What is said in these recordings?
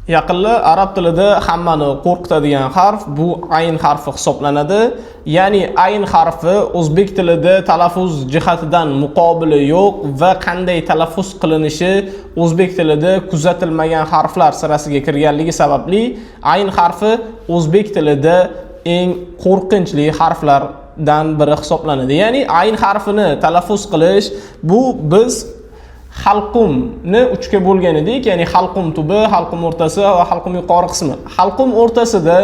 Yaqinlar, arab tilida hammani qo'rqitadigan harf bu ayn harfi hisoblanadi. Ya'ni ayn harfi o'zbek tilida talaffuz jihatidan muqobili yo'q va qanday talaffuz qilinishi o'zbek tilida kuzatilmagan harflar sirasiga kirganligi sababli ayn harfi o'zbek tilida eng qo'rqinchli harflardan biri hisoblanadi. Ya'ni ayn harfini talaffuz qilish bu biz halqumni uchga bo'lgan edik, ya'ni halqum tubi, halqum o'rtasi va halqum yuqori qismi. Halqum o'rtasida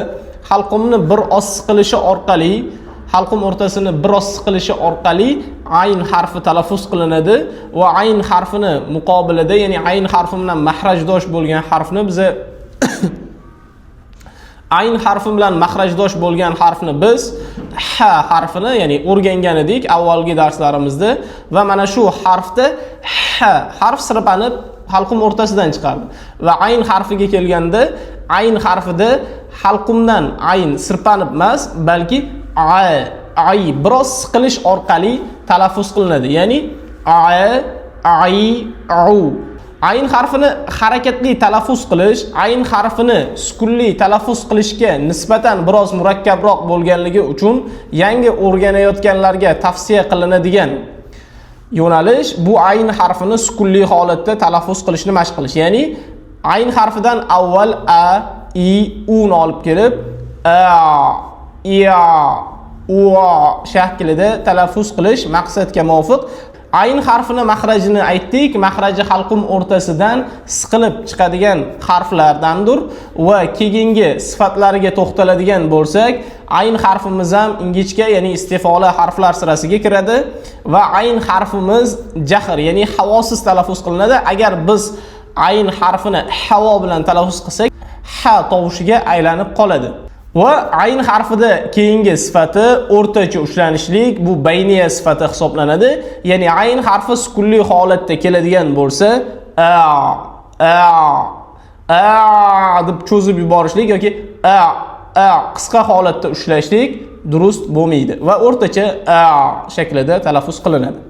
halqumni bir oz siqilishi orqali, halqum o'rtasini bir oz siqilishi orqali ayn harfi talaffuz qilinadi va ayn harfini muqobilida, ya'ni ayn harfi bilan mahrajdosh bo'lgan harfni biza ayn harfi bilan mahrajdosh bo'lgan harfni biz ha harfini, ya'ni o'rgangan edik avvalgi darslarimizda va mana shu harfda ha harf sirpanib halqum o'rtasidan chiqardi va ayn harfiga kelganda ayn harfida halqumdan ayn sirpanib emas, balki a, ay biroz siqilish orqali talaffuz qilinadi, ya'ni a, ay, u. Ayn harfini harakatli talaffuz qilish ayn harfini sukunli talaffuz qilishga nisbatan biroz murakkabroq bo'lganligi uchun yangi o'rganayotganlarga tavsiya qilinadigan yo'nalish bu ayn harfini sukunli holatda talaffuz qilishni mashq qilish. Ya'ni ayn harfidan avval a, i, u ni olib kelib a, iya, u shaklida talaffuz qilish maqsadga muvofiq. Ayn harfini mahrajini aytdik, mahraji halqum o'rtasidan siqilib chiqadigan harflardandir va keyingi sifatlariga to'xtaladigan bo'lsak, ayn harfimiz ham ingichka, ya'ni istifola harflar sirasiga kiradi va ayn harfimiz jahr, ya'ni havosiz talaffuz qilinadi. Agar biz ayn harfini havo bilan talaffuz qilsak, ha tovushiga aylanib qoladi. Va ayn harfida keyingi sifati o'rtacha ushlanishlik, bu bayniya sifati hisoblanadi. Ya'ni ayn harfi sukunli holatda keladigan bo'lsa, a, a, a deb cho'zib yuborishlik yoki a, a qisqa holatda ushlashlik durust bo'lmaydi va o'rtacha a shaklida talaffuz qilinadi.